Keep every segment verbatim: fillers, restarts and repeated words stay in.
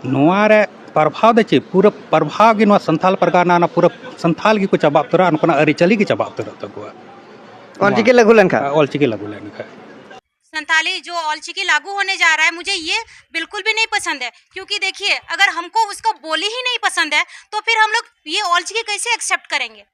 ᱱᱚᱣᱟ ᱨᱮ ᱯᱨᱚᱵᱷᱟᱣ ᱫᱚ ᱪᱮᱫ? ᱯᱩᱨᱟᱹ ᱯᱨᱚᱵᱷᱟᱣ ᱜᱮ ᱱᱚᱣᱟ ᱥᱟᱱᱛᱟᱞ ᱯᱟᱨᱜᱟᱱᱟ, ᱚᱱᱟ ᱯᱩᱨᱟᱹ ᱥᱟᱱᱛᱟᱞ ᱜᱮᱠᱚ ᱪᱟᱵᱟ ᱩᱛᱟᱹᱨᱚᱜᱼᱟ, ᱱᱚᱝᱠᱟᱱᱟᱜ ᱟᱹᱨᱤᱪᱟᱹᱞᱤ ᱜᱮ ᱪᱟᱵᱟ ᱩᱛᱟᱹᱨᱚᱜ ᱛᱟᱠᱚᱣᱟ᱾ ᱚᱞᱪᱤᱠᱤ ᱞᱟᱹᱜᱩ ᱞᱮᱱᱠᱷᱟᱱ? ᱚᱞᱪᱤᱠᱤ ᱞᱟᱹᱜᱩ ᱞᱮᱱᱠᱷᱟᱱ। संथाली जो ऑलचिकी लागू होने जा रहा है, मुझे ये बिल्कुल भी नहीं पसंद है, क्योंकि देखिए, अगर हमको उसका बोली ही नहीं पसंद है, तो फिर हम लोग ये ऑलचिकी कैसे एक्सेप्ट करेंगे?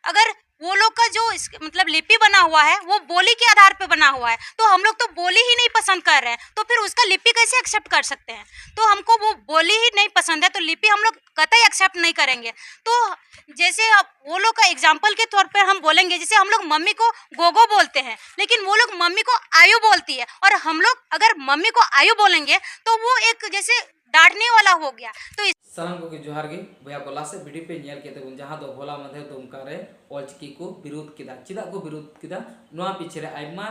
अगर वो लोग का जो इस, मतलब, लिपि बना हुआ है, वो बोली के आधार पे बना हुआ है, तो हम लोग तो बोली ही नहीं पसंद कर रहे हैं, तो फिर उसका लिपि कैसे एक्सेप्ट कर सकते हैं? तो हमको वो बोली ही नहीं पसंद है, तो लिपि हम लोग कतई एक्सेप्ट नहीं करेंगे। तो जैसे अब वो लोग का एग्जाम्पल के तौर पर हम बोलेंगे, जैसे हम लोग मम्मी को गोगो बोलते हैं, लेकिन वो लोग मम्मी को आयु बोलती है, और हम लोग अगर मम्मी को आयु बोलेंगे, तो वो एक जैसे डांटने वाला हो गया। तो इस ᱥᱟᱱᱟᱢ ᱠᱚᱜᱮ ᱡᱚᱦᱟᱨ ᱜᱮ᱾ ᱵᱚᱭᱦᱟ ᱠᱚ, ᱞᱟᱦᱟ ᱥᱮᱫ ᱵᱷᱤᱰᱤᱭᱳ ᱯᱮ ᱧᱮᱞ ᱠᱮᱫ ᱛᱟᱵᱚᱱ, ᱡᱟᱦᱟᱸ ᱫᱚ ᱦᱚᱞᱟ ᱢᱟᱫᱷᱮᱨ ᱫᱩᱢᱠᱟ ᱨᱮ ᱚᱞᱪᱤᱠᱤ ᱠᱚ ᱵᱤᱨᱳᱫ ᱠᱮᱫᱟ᱾ ᱪᱮᱫᱟᱜ ᱠᱚ ᱵᱤᱨᱳᱫ ᱠᱮᱫᱟ? ᱱᱚᱣᱟ ᱯᱤᱪᱷᱮ ᱨᱮ ᱟᱭᱢᱟ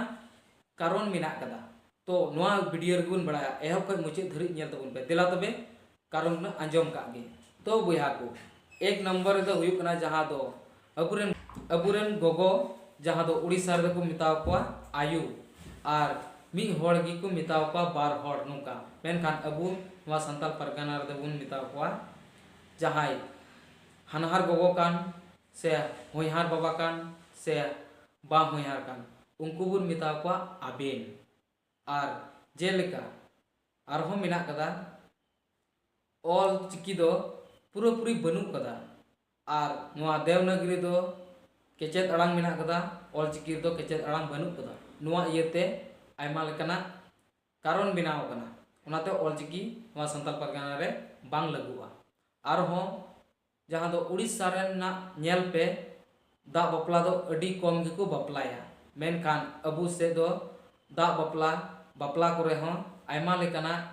ᱠᱟᱨᱚᱱ ᱢᱮᱱᱟᱜ ᱠᱟᱫᱟ᱾ ᱛᱚ ᱱᱚᱣᱟ ᱵᱷᱤᱰᱤᱭᱳ ᱨᱮᱜᱮ ᱵᱚᱱ ᱵᱟᱲᱟᱭᱟ, ᱮᱦᱚᱵ ᱠᱷᱚᱱ ᱢᱩᱪᱟᱹᱫ ᱫᱷᱟᱹᱨᱤᱡ ᱧᱮᱞ ᱛᱟᱵᱚᱱ ᱯᱮ᱾ ᱫᱮᱞᱟ ᱛᱚᱵᱮ ᱠᱟᱨᱚᱱ ᱵᱚᱱ ᱟᱸᱡᱚᱢ ᱠᱟᱜ ᱜᱮ᱾ ᱛᱚ ᱵᱚᱭᱦᱟ ᱠᱚ, ᱮᱠ ᱱᱚᱢᱵᱚᱨ ᱨᱮᱫᱚ ᱦᱩᱭᱩᱜ ᱠᱟᱱᱟ ᱡᱟᱦᱟᱸ ᱫᱚ ᱟᱵᱚᱨᱮᱱ, ᱟᱵᱚᱨᱮᱱ ᱜᱚᱜᱚ, ᱡᱟᱦᱟᱸ ᱫᱚ ᱩᱲᱤᱥᱥᱟ ᱨᱮᱫᱚ ᱠᱚ ᱢᱮᱛᱟᱣ ᱠᱚᱣᱟ ᱟᱭᱳ, ᱟᱨ ᱢᱤᱫ ᱦᱚᱲ ᱜᱮᱠᱚ ᱢᱮᱛᱟᱣ ᱠᱚᱣᱟ ᱵᱟᱨ ᱦᱚᱲ ᱱᱚᱝᱠᱟ᱾ ᱢᱮᱱᱠᱷᱟᱱ ᱟᱵᱚ ᱱᱚᱣᱟ ᱥᱟᱱᱛᱟᱞ ᱯᱟᱨᱜᱟᱱᱟ ᱨᱮᱫᱚ ᱵᱚᱱ ᱢᱮᱛᱟᱣ ᱠᱚᱣᱟ ᱡᱟᱦᱟᱸᱭ ᱦᱟᱱᱦᱟᱨ ᱜᱚᱜᱚ ᱠᱟᱱ ᱥᱮ ᱦᱚᱧᱦᱟᱨ ᱵᱟᱵᱟ ᱠᱟᱱ ᱥᱮ ᱵᱟᱝ ᱦᱚᱧᱦᱟᱨ ᱠᱟᱱ, ᱩᱱᱠᱩ ᱵᱚᱱ ᱢᱮᱛᱟᱣ ᱠᱚᱣᱟ ᱟᱵᱮᱱ᱾ ᱟᱨ ᱡᱮᱞᱮᱠᱟ ᱟᱨᱦᱚᱸ ᱢᱮᱱᱟᱜ ᱠᱟᱫᱟ, ᱚᱞ ᱪᱤᱠᱤ ᱫᱚ ᱯᱩᱨᱟᱹᱯᱩᱨᱤ ᱵᱟᱹᱱᱩᱜ ᱠᱟᱫᱟ᱾ ᱟᱨ ᱱᱚᱣᱟ ᱫᱮᱵᱽᱱᱟᱜᱽᱨᱤ ᱫᱚ ᱠᱮᱪᱮᱫ ᱟᱲᱟᱝ ᱢᱮᱱᱟᱜ ᱠᱟᱫᱟ, ᱚᱞ ᱪᱤᱠᱤ ᱨᱮᱫᱚ ᱠᱮᱪᱮᱫ ᱟᱲᱟᱝ ᱵᱟᱹᱱᱩᱜ ᱠᱟᱫᱟ᱾ ᱱᱚᱣᱟ ᱤᱭᱟᱹᱛᱮ ᱟᱭᱢᱟ ᱞᱮᱠᱟᱱᱟᱜ ᱠᱟᱨᱚᱱ ᱵᱮᱱᱟᱣ ᱠᱟᱱᱟ, ᱚᱱᱟᱛᱮ ᱚᱞ ᱪᱤᱠᱤ ᱱᱚᱣᱟ ᱥᱟᱱᱛᱟᱲ ᱯᱟᱨᱜᱟᱱᱟ ᱨᱮ ᱵᱟᱝ ᱞᱟᱹᱜᱩᱜᱼᱟ᱾ ᱟᱨᱦᱚᱸ ᱡᱟᱦᱟᱸ ᱫᱚ ᱩᱲᱤᱥᱥᱟ ᱨᱮᱱᱟᱜ ᱧᱮᱞ ᱯᱮ, ᱫᱟᱜ ᱵᱟᱯᱞᱟ ᱫᱚ ᱟᱹᱰᱤ ᱠᱚᱢ ᱜᱮᱠᱚ ᱵᱟᱯᱞᱟᱭᱟ, ᱢᱮᱱᱠᱷᱟᱱ ᱟᱵᱚ ᱥᱮᱫ ᱫᱚ ᱫᱟᱜ ᱵᱟᱯᱞᱟ, ᱵᱟᱯᱞᱟ ᱠᱚᱨᱮ ᱦᱚᱸ ᱟᱭᱢᱟ ᱞᱮᱠᱟᱱᱟᱜ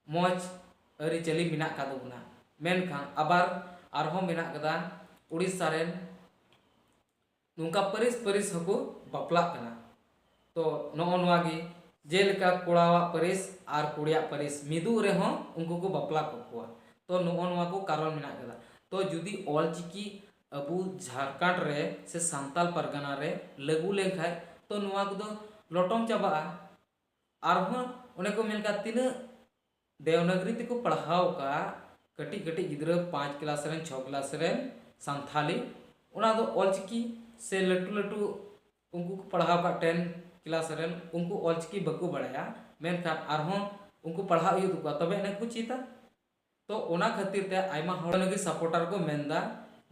ᱢᱚᱡᱽ ᱟᱹᱨᱤᱪᱟᱹᱞᱤ ᱢᱮᱱᱟᱜ ᱟᱠᱟᱫ ᱛᱟᱵᱚᱱᱟ᱾ ᱢᱮᱱᱠᱷᱟᱱ ᱟᱵᱟᱨ ᱟᱨᱦᱚᱸ ᱢᱮᱱᱟᱜ ᱠᱟᱫᱟ ᱩᱲᱤᱥᱥᱟ ᱨᱮᱱ ᱱᱚᱝᱠᱟ ᱯᱟᱹᱨᱤᱥ ᱯᱟᱹᱨᱤᱥ ᱦᱚᱸᱠᱚ ᱵᱟᱯᱞᱟᱜ ᱠᱟᱱᱟ᱾ ᱛᱚ ᱱᱚᱜᱼᱚ ᱱᱚᱣᱟ ᱜᱮ, ᱡᱮᱞᱮᱠᱟ ᱠᱚᱲᱟᱣᱟᱜ ᱯᱟᱹᱨᱤᱥ ᱟᱨ ᱠᱩᱲᱤᱭᱟᱜ ᱯᱟᱹᱨᱤᱥ ᱢᱤᱫᱚᱜ ᱨᱮᱦᱚᱸ ᱩᱱᱠᱩ ᱠᱚ ᱵᱟᱯᱞᱟ ᱠᱚᱣᱟ᱾ ᱛᱚ ᱱᱚᱜᱼᱚ ᱱᱚᱣᱟ ᱠᱚ ᱠᱟᱨᱚᱱ ᱢᱮᱱᱟᱜ ᱠᱟᱫᱟ᱾ ᱛᱚ ᱡᱩᱫᱤ ᱚᱞᱪᱤᱠᱤ ᱟᱵᱚ ᱡᱷᱟᱲᱠᱷᱚᱸᱰ ᱨᱮ ᱥᱮ ᱥᱟᱱᱛᱟᱞ ᱯᱟᱨᱜᱟᱱᱟ ᱨᱮ ᱞᱟᱹᱜᱩ ᱞᱮᱱᱠᱷᱟᱡ, ᱛᱚ ᱱᱚᱣᱟ ᱠᱚᱫᱚ ᱞᱚᱴᱚᱢ ᱪᱟᱵᱟᱜᱼᱟ᱾ ᱟᱨᱦᱚᱸ ᱚᱱᱮ ᱠᱚ ᱢᱮᱱ ᱠᱟᱫ, ᱛᱤᱱᱟᱹᱜ ᱫᱮᱣᱱᱟᱜᱽᱨᱤ ᱛᱮᱠᱚ ᱯᱟᱲᱦᱟᱣ ᱟᱠᱟᱫ ᱠᱟᱹᱴᱤᱡ ᱠᱟᱹᱴᱤᱡ ᱜᱤᱫᱽᱨᱟᱹ ᱯᱟᱸᱪ ᱠᱞᱟᱥ ᱨᱮᱱ, ᱪᱷᱚ ᱠᱞᱟᱥ ᱨᱮᱱ ᱥᱟᱱᱛᱷᱟᱞᱤ, ᱚᱱᱟ ᱫᱚ ᱚᱞᱪᱤᱠᱤ ᱥᱮ ᱞᱟᱹᱴᱩ ᱞᱟᱹᱴᱩ ᱩᱱᱠᱩ ᱠᱚ ᱯᱟᱲᱦᱟᱣ ᱟᱠᱟᱫ ᱴᱮᱱ ᱠᱞᱟᱥ ᱨᱮᱱ, ᱩᱱᱠᱩ ᱚᱞᱪᱤᱠᱤ ᱵᱟᱠᱚ ᱵᱟᱲᱟᱭᱟ, ᱢᱮᱱᱠᱷᱟᱱ ᱟᱨᱦᱚᱸ ᱩᱱᱠᱩ ᱯᱟᱲᱦᱟᱣ ᱦᱩᱭᱩᱜ ᱛᱟᱠᱚᱣᱟ, ᱛᱚᱵᱮ ᱮᱱᱮ ᱠᱚ ᱪᱮᱫᱟ᱾ ᱛᱚ ᱚᱱᱟ ᱠᱷᱟᱹᱛᱤᱨ ᱛᱮ ᱟᱭᱢᱟ ᱦᱚᱲ ᱞᱟᱹᱜᱤᱫ ᱥᱟᱯᱳᱨᱴᱟᱨ ᱠᱚ ᱢᱮᱱᱫᱟ,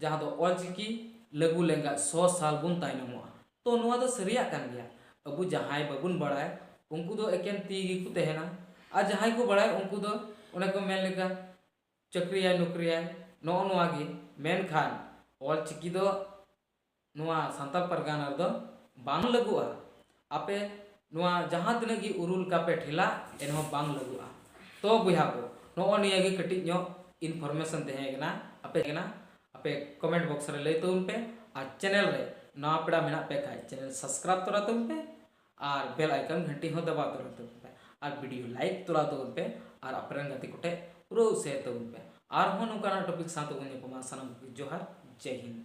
ᱡᱟᱦᱟᱸ ᱫᱚ ᱚᱞᱪᱤᱠᱤ ᱞᱟᱹᱜᱩ ᱞᱮᱱᱠᱷᱟᱱ ᱥᱚ ᱥᱟᱞ ᱵᱚᱱ ᱛᱟᱭᱱᱚᱢᱚᱜᱼᱟ᱾ ᱛᱚ ᱱᱚᱣᱟ ᱫᱚ ᱥᱟᱹᱨᱤᱭᱟᱜ ᱠᱟᱱ ᱜᱮᱭᱟ᱾ ᱟᱵᱚ ᱡᱟᱦᱟᱸᱭ ᱵᱟᱵᱚᱱ ᱵᱟᱲᱟᱭ, ᱩᱱᱠᱩ ᱫᱚ ᱮᱠᱮᱱ ᱛᱤ ᱜᱮᱠᱚ ᱛᱟᱦᱮᱱᱟ, ᱟᱨ ᱡᱟᱦᱟᱸᱭ ᱠᱚ ᱵᱟᱲᱟᱭ, ᱩᱱᱠᱩ ᱫᱚ ᱚᱱᱮ ᱠᱚ ᱢᱮᱱ ᱞᱮᱠᱟ ᱪᱟᱹᱠᱨᱤᱭᱟᱭ, ᱱᱚᱠᱨᱤᱭᱟᱭ, ᱱᱚᱜᱼᱚ ᱱᱚᱣᱟ ᱜᱮ᱾ ᱢᱮᱱᱠᱷᱟᱱ ᱚᱞᱪᱤᱠᱤ ᱫᱚ ᱱᱚᱣᱟ ᱥᱟᱱᱛᱟᱲ ᱯᱟᱨᱜᱟᱱᱟ ᱨᱮᱫᱚ ᱵᱟᱝ ᱞᱟᱹᱜᱩᱜᱼᱟ᱾ ᱟᱯᱮ ᱱᱚᱣᱟ ᱡᱟᱦᱟᱸ ᱛᱤᱱᱟᱹᱜ ᱜᱮ ᱩᱨᱩ ᱞᱮᱠᱟ ᱯᱮ ᱴᱷᱮᱞᱟ, ᱮᱱᱦᱚᱸ ᱵᱟᱝ ᱞᱟᱹᱜᱩᱜᱼᱟ᱾ ᱛᱚ ᱵᱚᱭᱦᱟ ᱠᱚ, ᱱᱚᱜᱼᱚ ᱱᱤᱭᱟᱹ ᱜᱮ ᱠᱟᱹᱴᱤᱡ ᱧᱚᱜ ᱤᱱᱯᱷᱚᱨᱢᱮᱥᱚᱱ ᱛᱟᱦᱮᱸ ᱠᱟᱱᱟ ᱟᱯᱮ ᱠᱟᱱᱟ᱾ ᱟᱯᱮ ᱠᱚᱢᱮᱱᱴ ᱵᱚᱠᱥ ᱨᱮ ᱞᱟᱹᱭ ᱛᱟᱵᱚᱱ ᱯᱮ, ᱟᱨ ᱪᱮᱱᱮᱞ ᱨᱮ ᱱᱟᱣᱟ ᱯᱮᱲᱟ ᱢᱮᱱᱟᱜ ᱯᱮ ᱠᱷᱟᱡ ᱪᱮᱱᱮᱞ ᱥᱟᱵᱥᱠᱨᱟᱭᱤᱵ ᱛᱚᱨᱟ ᱛᱟᱵᱚᱱ ᱯᱮ, ᱟᱨ ᱵᱮᱞ ᱟᱭᱠᱚᱱ ᱜᱷᱟᱱᱴᱤ ᱦᱚᱸ ᱫᱟᱵᱟᱣ ᱛᱚᱨᱟ ᱛᱟᱵᱚᱱ ᱯᱮ, ᱟᱨ ᱵᱷᱤᱰᱤᱭᱳ ᱞᱟᱭᱤᱠ ᱛᱚᱨᱟ ᱛᱟᱵᱚᱱ ᱯᱮ, ᱟᱨ ᱟᱯᱮ ᱨᱮᱱ ᱜᱟᱛᱮ ᱠᱚᱴᱷᱮᱡ ᱯᱩᱨᱟᱹ ᱥᱮᱭᱟᱨ ᱛᱟᱵᱚᱱ ᱯᱮ᱾ ᱟᱨᱦᱚᱸ ᱱᱚᱝᱠᱟᱱᱟᱜ ᱴᱚᱯᱤᱠ ᱥᱟᱶ ᱛᱮᱵᱚᱱ ᱧᱟᱯᱟᱢᱟ᱾ ᱥᱟᱱᱟᱢ ᱠᱚᱜᱮ ᱡᱚᱦᱟᱨ, ᱡᱟᱭ ᱦᱤᱱᱫ᱾